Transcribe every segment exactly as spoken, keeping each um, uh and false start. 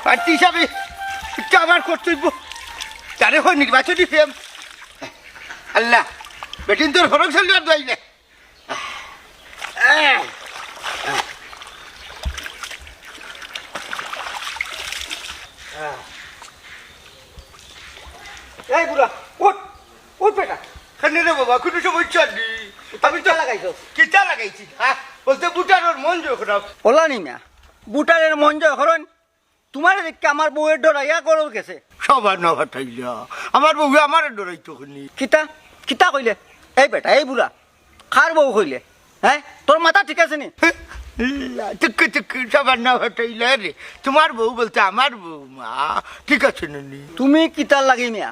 পার্টি হিসাবে একটু আমার কর্তব্য। তারে হয় নির্বাচনী প্রেম। আল্লাহ, বেটিন্তর হরক সালিয়ার দোয়াই না। এই বুড়া, উঠ, উঠ বেটা। কেনে রে বাবা, কুনু সমস্যা নি? আমি তো কিতা লাগাইছো? কিতা লাগাইছি? হ্যাঁ, বলতে ভোটারর মন জয় করাম। ওলা নি মিয়া, ভোটারর মন জয় করইন। তুমারে দেখিয়া আমার বউয়ে ডরাইয়া ঘরো গেছে। সাবানা ফাটাইলা। আমার বউয়ে আমারে ডরাইতো কেনে? কিতা? কিতা কইলে? এই বেটা, এই বুড়া, কার বউ কইলে? হ্যাঁ? তোর মাথা ঠিক আছে নি? ইল্লা, চুক্কু চুক্কু, সাবানা ফাটাইলা রে। তুমার বউ বলতে আমার বউ মা, ঠিক আছে নি? তুমি কিতার লাগি মিয়া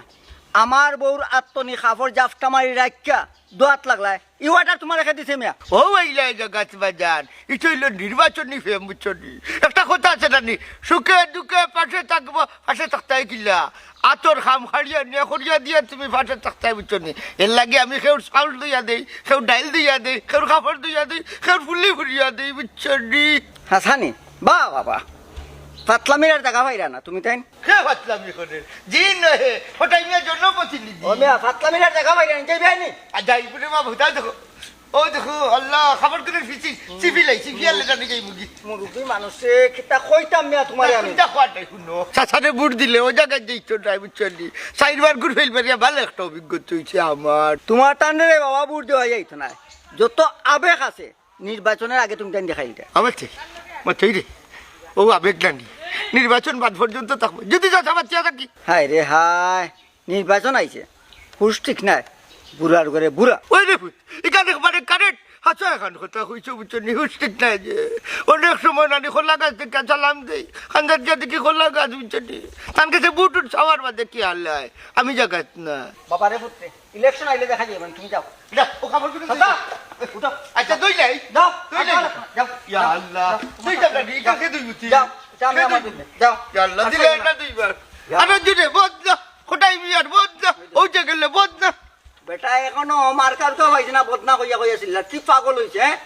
আমার বউর আত্তনি কাপড় জাপটা মারি রাখিয়া দোয়াত লাগলায়? ই অর্ডার তুমারে কে দিছে মিয়া? ও আইলা এই জাগাত বাজান, ইটা অইলো নির্বাচনী প্রেম, বুঝছো নি? একটা কথা আছে না নি, সুখে দুঃখে পাশে থাকবো, পাশে থাকতায় কিলা? আতর কাম কাড়িয়া নিয়া করিয়া দিয়া তুমি পাশে থাকতায়, বুঝছো নি? এর লাগি আমি কেউর চাউল দিয়া দেই, কেউর ডাইল দিয়া দেই, কেউর কাপড় দিয়া দেই, কেউর ফুলি ফুরিয়া দেই, বুঝছো নি? হাছা নি? বাহ বাবা, ফাতলামির আর জাগা পাইরা না তুমি তাইন। কে ফাতলামি করে? জি নহে, ওটাই মিয়া জনপ্রতিনিধি। ও মিয়া, ফাতলামির আর জাগা পাইরা না, যাইবায় নি? আর যাই বুলে মা ভুতা দেখো। ও দেখো, আল্লাহ, কাপড় করে ফিচি, চিপি লাই, চিপি আনলে জানি যাই মুগি। মুরব্বি মানুষে কিতা কইতাম মিয়া তুমারে আমি। চিন্তা করাটাই শুনো। চাচারে ভোট দিলে ও জাগাত যাইতো নায়, বুঝছো নি? চাইরবার ঘুর ফেল মারিয়া ভালা একটা অভিজ্ঞতা অইছে আমার। তুমার তানরে বাবা ভোট দেওয়া যাইতো নায়। যত আবেগ আছে, নির্বাচনর আগে তুমি তাইন দেখাই দিতা। আমার চেয়ে, আমার চেয়ে রে, ও আবেগ নানি। নির্বাচন বাদ পর্যন্ত থাকবো। যদি যা যাবার চেয়ে থাকি। হায় রে হায়, নির্বাচন আইছে, হুশ ঠিক নাই, বুড়ার ঘরে বুড়া। ওই রে পুত, ইখান একবারে কারেক্ট। হাছা এখান কথা কইছো, বুঝছো নি? হুশ ঠিক নাই যে। অনেক সময় নানি কলা গাছ দেখিয়া সালাম দেই, কান্দাত গিয়া দেখি কলা গাছ, বুঝছো নি? তান গেছে ভোট উঠ চাওয়ার বাদে কি হালায়, আমি জাগাত না। বাবারে পুত্রে, ইলেকশন আইলে দেখা যাইবো, তুমি যাও। যাও, ও কাপড় খুলে চাচা, উঠো। আচ্ছা, দুই নাই। যাও, দুই নাই। যাও, যাও। ইয়া আল্লাহ। যাও। দুই টাকা দিয়ে কাকে দুই বুঝি? যাও, যাও, আমি আমার দুই নাই। যাও। ইয়া আল্লাহ, আচ্ছা, দিলে না। একটা দুইবার। যাও। আরো জুড়ে বদ না। কোটাই বিয়ার বদ না। ওই যে গেলে বদ না। বেটা এখনো মার্কার তো পাইছে না, বদনা কইয়া কইয়া চিল্লা। কি পাগল হইছে, হ্যাঁ?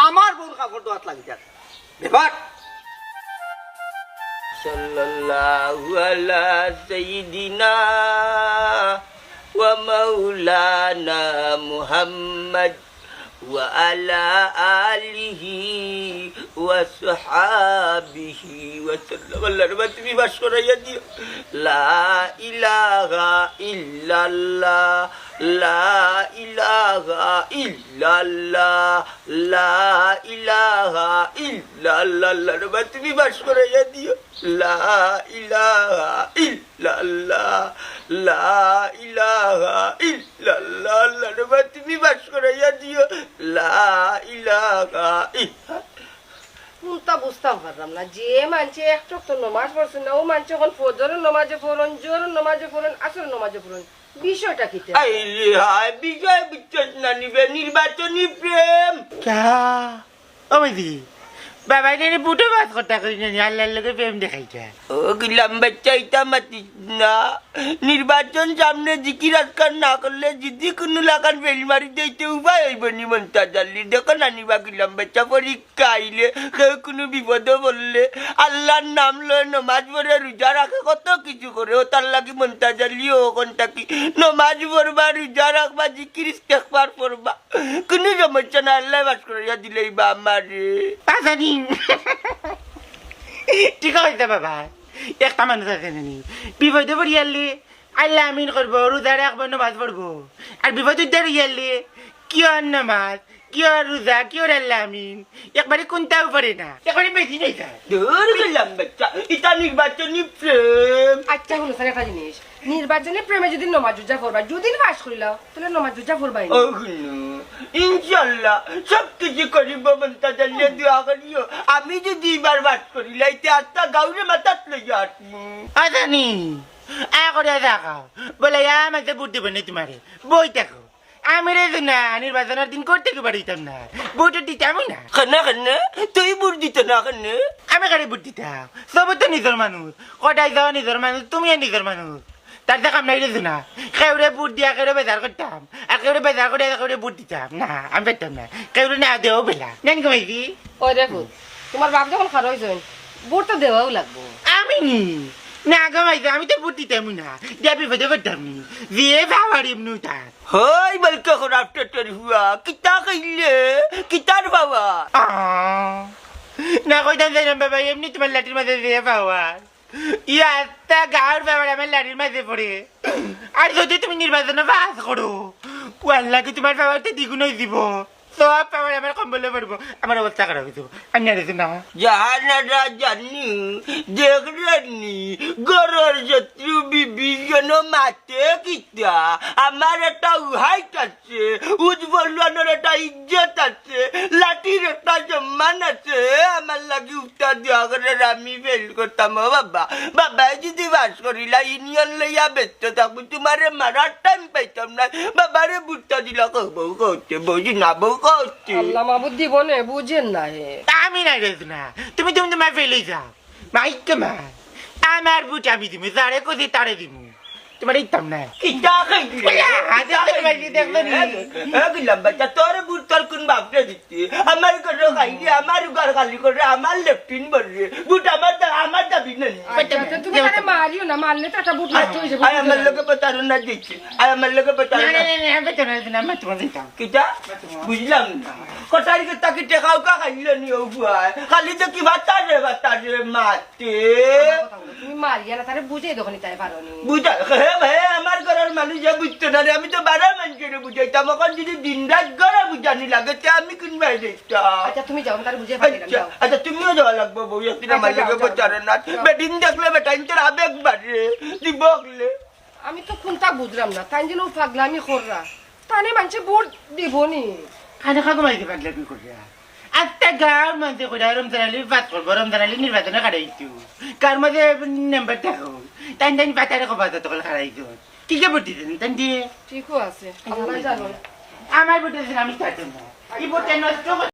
আমার বউর কাপড় দোয়াত লাগি যার। ব্যাপার। সাল্লাল্লাহু আলা সাইয়্যিদিনা ওয়া মাওলানা মুহাম্মদ ওয়া আলা আলিহি ওয়া সাহাবিহি ওয়া সাল্লাম। আল্লাহ রে, তুমি বাস করাইয়া দিও। লা ইলাহা ইল্লাল্লাহ, লা ইলাহা ইল্লাল্লাহ, লা ইলাহা ইল্লাল্লাহ। আল্লাহ রে, তুমি বাস করাইয়া দিও। লা ইলাহা ইল্লাল্লাহ, লা ইলাহা ইল্লাল্লাহ। আল্লাহ রে, তুমি বাস করাইয়া দিও। লা ইলাহা ইল্লাল্লাহ। কুনটা বুঝতাম পারলাম না, যে মানষে এক ওয়াক্ত নমাজ পড়ছইন না, অউ মানষে অখন ফজরর নমাজে পড়ইন, জোহরর নমাজে পড়ইন, আসরর নমাজে পড়ইন, বিষয়টা কিতা? আইরে হায়, বিষয় বুঝছস না নি বে, নির্বাচনী প্রেম। ক্যা? ও মাইজি, বাবায় নানি বুটো বাস কথা কই নানি, আল্লাহর লগে প্রেম দেখাইতা। ও গুলাম বাচ্চা, ইতা মাতিস না। নির্বাচন সামনে, জিকির আজকার না করলে যদি কুনু লাখান ফেল মারি দেইতে উপায় অইবো নি মন্তাজ আলী। দেখো নানি বা গুলাম বাচ্চা, পরীক্ষা আইলে, কেউ কুনু বিপদো পড়লে, আল্লাহর নাম লয়, নমাজ পড়ে, রোজা রাখে, কত কিছু করে। ও তার লাগি মন্তাজ আলীও অখন থাকি নমাজ পড়বা, রোজা রাখবা, জিকির ইস্তেগফার পড়বা। কুনু সমস্যা নাই, আল্লায় বাস করাইয়া দিলাইবা আমারে। আজানি। ঠিক আছে বাবা, একটা মানুষ আছে নানি, বিপদো পড়িয়ারলে আল্লাহ আমিন করবো, রোজা রাখবো, নমাজ পড়বো। আর বিপদ উদ্ধার অইয়ারলে কিওর নমাজ, কিওর রোজা, কিওর আল্লাহ আমিন, একবারে কুনটাও পড়ে না, একবারে বেশি নেই যায়। দূর গুলাম বাচ্চা, ইটা নির্বাচনী প্রেম। আচ্ছা, হুনো ছাইন একটা জিনিস, নির্বাচনী প্রেমে যদি নমাজ রোজা পড়বা, যদি পাস করিলাও, তাইলে নমাজ রোজা পড়বায় নি। ও হুনো, ইনশাআল্লাহ সব কিছু করিব, মন্তাজ আলীয়ে দোয়া করিও। আমি যদি ইবার পাস করিলাই, তে আস্তা গাউরে মাথাত লইয়া আটমু। আজানি। আ করিয়া থাকো। বলে, ইয়া, আমারে ভোট দিবো নি তুমারে। বই থাকো। আমি রে না, নির্বাচনর দিন করতে কি পারিতাম না। ভোট দিতামই না। কেনে, কেনে? তুই ভোট দিতে না কেনে? আমি কারে ভোট দিতাম? সবে তো নিজর মানুষ। কটাই যাও নিজর মানুষ, তুমিও নিজর মানুষ। তার দেখা নাই রে না। কেউরে ভোট দিয়া কেউরে বেজার করতাম। আর কেউরে বেজার করিয়া কেউরে ভোট দিতাম। না, আমি পারতাম না। কেউরে না দেও বেলা। নেন কমাইছি। ওই দেখো, তুমার বাপ যখন খারাপ অইছইন, ভোট তো দেওয়াও লাগবো। আমি হুম, না গো মাইজে, আমি তো ভোট দিতামই না। দিয়া বিপদে পড়তাম নি। যে পাওয়ার এমনি তার। হই বলকে খরাপ টেটের হুয়া, কিতা কইলে? কিতার পাওয়ার? আহ, না কইতাম যাইরাম বাবা, এমনি তুমার লাঠির মাঝে যে পাওয়ার। ই আস্তা গাঁওর পাওয়ার আমার লাঠির মাঝে পড়ে। আর যদি তুমি নির্বাচনে পাস করো, ও আল্লাহ কি তুমার পাওয়ার তো দ্বিগুণ অই দিব। সব পাওয়ার আমার কম্বলে পড়বো, আমার অবস্থা খারাপ অই যাব। আমি আর না। জাহানারা জানি, দেখরানি, ঘরর শত্রু বিভীষণ মাতে কিতা? আমার একটা উহাইট আছে, উজ বলুয়ানোর একটা ইজ্জত আছে, লাঠির একটা সম্মান আছে। আমার লাগি উত্তর দিয়া করে আমি ফেল করতাম, ও বাবা। বাবায় যদি বাস করিলা, ইউনিয়ন লইয়া ব্যস্ত থাকবো, তুমারে মারার টাইম পাইতাম না। বাবারে বুঝতা দিলা, কও বউ করতে, বুঝি না বউ করতে। আল্লাহ মাবুদ দিব নে, বুঝেন না হে। আমি নাই রেজ না, তুমি, তুমি তুমার ফেলেই যাও। মাইকে মা, আমার ভোট আমি দিমু, যারে কইছি তারে দিমু। তুমার ইতাম না। কিতা কইলি? ওই, আজ তো ভাই দেখলো নি। এ, এ, কি লম্বা চা, তোর ভোট তোর কোন বাপরে দিতে? আমার ঘরো খাইলি, আমার ঘর খালি করে, আমার লেফটিন বলরে। ভোট আমার দা-, আমার দাবি নাই। আচ্ছা, আচ্ছা, তুমি তারে মারিও না, মারলে তো একটা ভোট নষ্ট অই যাইবো। আয় আমার লগে প্রতারণা দিছে, আয় আমার লগে না, প্রতারণা। না, না, না, আমি তো না, না, আমি তোমার দিতাম। কিতা? বুঝলাম না। কটারি কে তাকি টেকাও কা খাইলে নি ও বুয়ায়। খালি তো কি বাতারে, বাতারে মাত। তে? তুমি মারিয়া না, তারে বুঝাই দেখো নি, তাই পারো নি। বুঝা-, হে ভাই, আমার ঘরর মানুষ যে বুঝতো না রে, আমি তো বারা মানুষরে বুঝাইতাম। অখন যদি দিন রাত ঘরো বুঝানি লাগে, তে আমি কোন বাইরে যাইতাম? আচ্ছা, তুমি যাও, আমি তারে বুঝাই পারি না, আচ্ছা, যাও। আচ্ছা, তুমিও যাওয়া লাগবো বউ, একদিন আমার আচ্ছা, যাও, লগে যাও, প্রচারণা। যাও। বেটিন দেখলে বেটাইন তোর আবেগ বাড়ে, দিব হকলে। আমি তো কোনটা বুঝলাম না, তাই যেন পাগলামি কররা। তানে মানষে ভোট দিব নি? খানে খাগো মাইতে পারলে কি করিয়া? আস্তা গাঁওর মানষে কইরা রমজান আলী পাস করবো, রমজান আলী নির্বাচনে খাড়াইতো। কার মাঝে মেম্বার দেখো, তাইন তাইন পাতারে কবা যত কল খাড়াইতো। কি কে ভোট দিতেন? তাইন দিয়ে? ঠিকও আছে, আল্লাহ জানো। আমার ভোট দিতেন, আমি ছাড়তাম না। এই ভোটটা নষ্ট